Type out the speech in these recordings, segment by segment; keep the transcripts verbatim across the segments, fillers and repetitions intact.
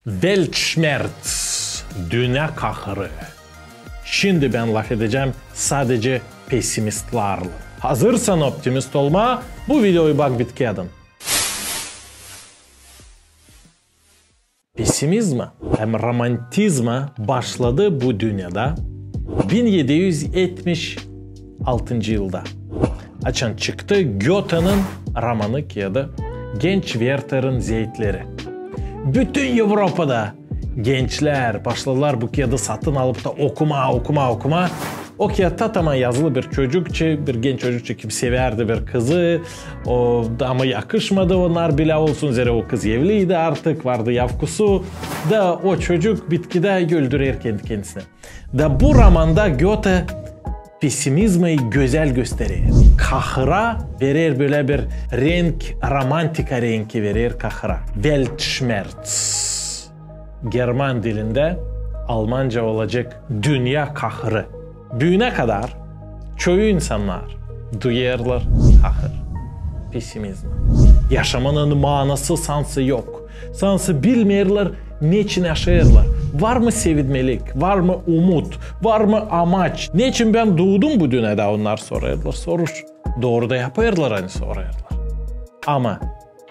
Weltschmerz, dünnä kahırı. Şindi bän lafedecäm sadecä pesimistlarlan. Hazırsan optimist olmaa, bu videoyu bak bitkiyädän. Pesimizma hem romantizma başladı bu dünnedä bin edi üz etmiş altıncı yılda, açan çıktı Göte'nin romanı, kiyadı Genç Werter'in zeetleri. Bütün Evropada gençlär başladılar bu kiyadı satın alıp da okumaa, okumaa, okumaa. O kiyatta taman yazılı bir çocukça, bir genç çocukça, kim sevärdi bir kızı. O, ama yakışmadı onnar bilä olsun, zerä o kız evliydi artık, vardı yavkusu. Da o çocuk bitkidä öldürer kendi kendisini. Da bu romanda Göte pesimizmayı gözäl gösterer. Kahıra verer bölä bir renk, romantika renki verer kahıra. Weltschmerz. German dilindä, almanca olacek dünnä kahırı. Büünä kadar çoyu insannar duyêrlar kahır, pesimizm. Yaşamanın maanası sansın yok. Sansın bilmeerlär, neçin yaşêêrlar. Var mı sevinmelik, var mı umut, var mı amaç? Neçin bän duudum bu dünnedä, onnar sorêrlar soruş. Dooru da yapêrlar, ani sorêrlar. Ama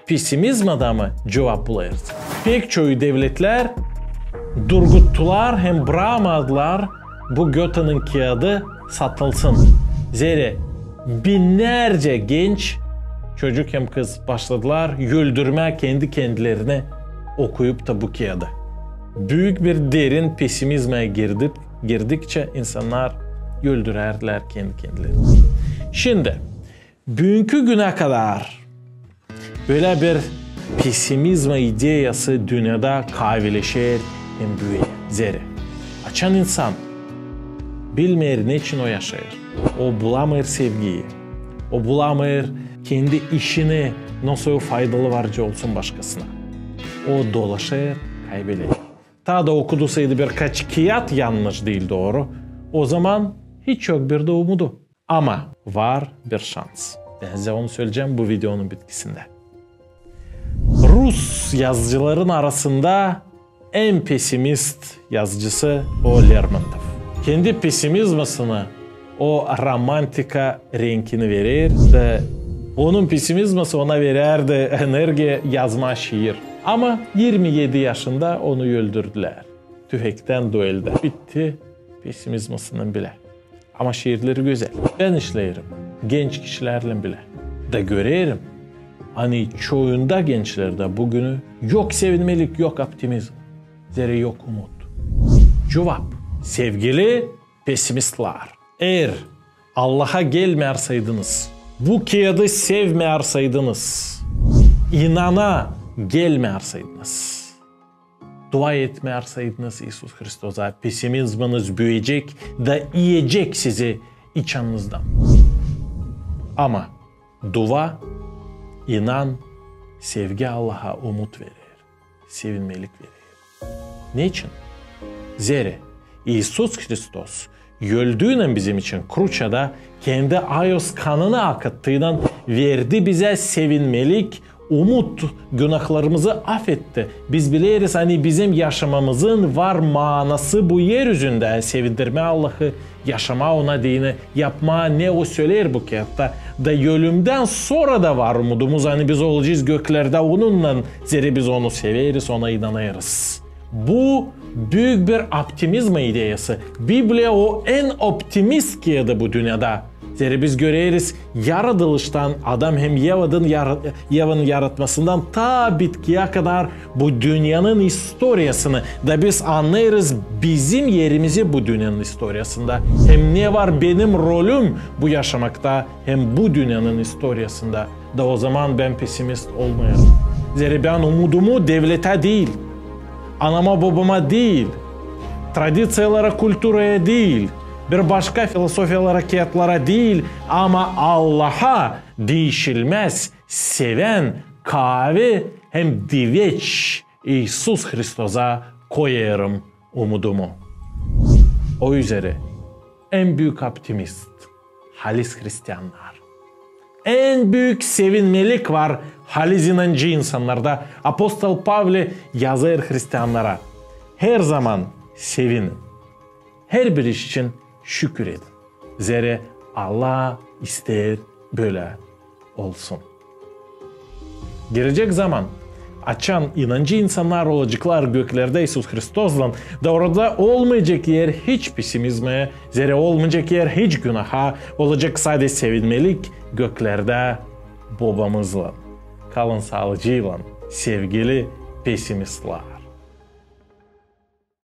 pesimizmada mı cuvap bulêrsın? Pek çoyu devletlär durguttular hem braamadılar bu Göte'nin kiyadı satılsın. Zerä binnärcä genç çocuk hem kız başladılar öldürmää kendi kendilerini, okuyup da bu kiyadı. Büük bir derin pesimizmaya girdik, girdikçä insannar öldürärdilär kendi kendilerini. Şindi, büünkü günä kadar bölä bir pesimizma ideyası dünnedä kaavileşer hem büüyer. Zerä açan insan bilmeer, neçin o yaşêêr. O bulamêêr sevgiyi. O bulamêêr kendi işini, nasıl faydalı varcı olsun başkasına. O dolaşêr, kaybeder. Taa da okudusaydı birkaç kiyat yannış, diil dooru, ozaman hiç yok bir dä umudu. Ama var bir şans. Bän sizä onu söleyecäm bu videonun bitkisindä. Rus yazıcıların arasında en pesimist yazıcısı o Lermontov. Kendi pesimizmasını o romantika renkini verer da onun pesimizması ona verärdi energiya yazmaa şiir. Ama irmi edi yaşında onu öldürdülär. Tüfektän dueldä. Bitti pesimizmasınnan bilä. Ama şiirleri gözäl. Bän işleerim genç kişilärlän bilä. Da görerim, ani çoyunda gençlerdä bugünü yok sevinmelik, yok optimizm. Zerä yok umut. Cuvap, sevgili pesimistlar. Eer Allaha gelmeerseydiniz, bu kiyadı sevmeerseydiniz, inana gelmeerseydiniz, dua etmeerseydiniz İisus Hristosa, pesimizmanız büüyecek da iyecek sizi içannızdan. Ama dua, inan, sevgi Allaha umut verer, sevinmelik verer. Neçin? Zerä İisus Hristos öldüynän bizim için kruçada, kendi ayoz kanını akıttıynan verdi bizä sevinmelik umut, günahlarımızı afetti. Biz bileriz, ani bizim yaşamamızın var maanası bu er üzündä, sevindirmää Allahı, yaşamaa ona deyni, yapmaa, ne o söleer bu kiyatta. Da ölümdän sora da var umudumuz, ani biz olacez göklerdä onunnan, zerä biz onu severiz, ona inanêrız. Bu büük bir optimizma ideyası. Bibliya o en optimist kiyadı bu dünnedä. Zerä biz göreriz, yaradılıştan Adam hem Evanın yara-, Evanın yaratmasından taa bitkiyä kadar bu dünnenin istoriyasını da biz annêêrız bizim erimizi bu dünnenin istoriyasında. Hem ne var benim rolüm bu yaşamakta hem bu dünnenin istoriyasında. Da ozaman bän pesimist olmêêrım. Zerä bän umudumu devletä diil, anama-bobama diil, tradiţiyalara, kulturaya diil, bir başka filosofiyalara, kiyatlara diil, ama Allaha, diişilmäz, sevän, kaavi hem diveç İisus Hristosa koyêrım umudumu. O üzerä en büük optimist, halis hristiannar. En büük sevinmelik var Haliz inancı insannarda. Apostol Pavli yazêr hristiannara: herzaman sevinin. Herbir iş için şükür edin, zerä Allah isteer bölä olsun. Girecek zaman, açan inancı insannar olaceklar göklerdä İisus Hristoslan, da orada olmayacek er hiç pesimizmä, zerä olmayacek er hiç günaha, olacek sade sevinmelik göklerdä Bobamızlan. Kalın saalıcıylan, sevgili pesimistlar.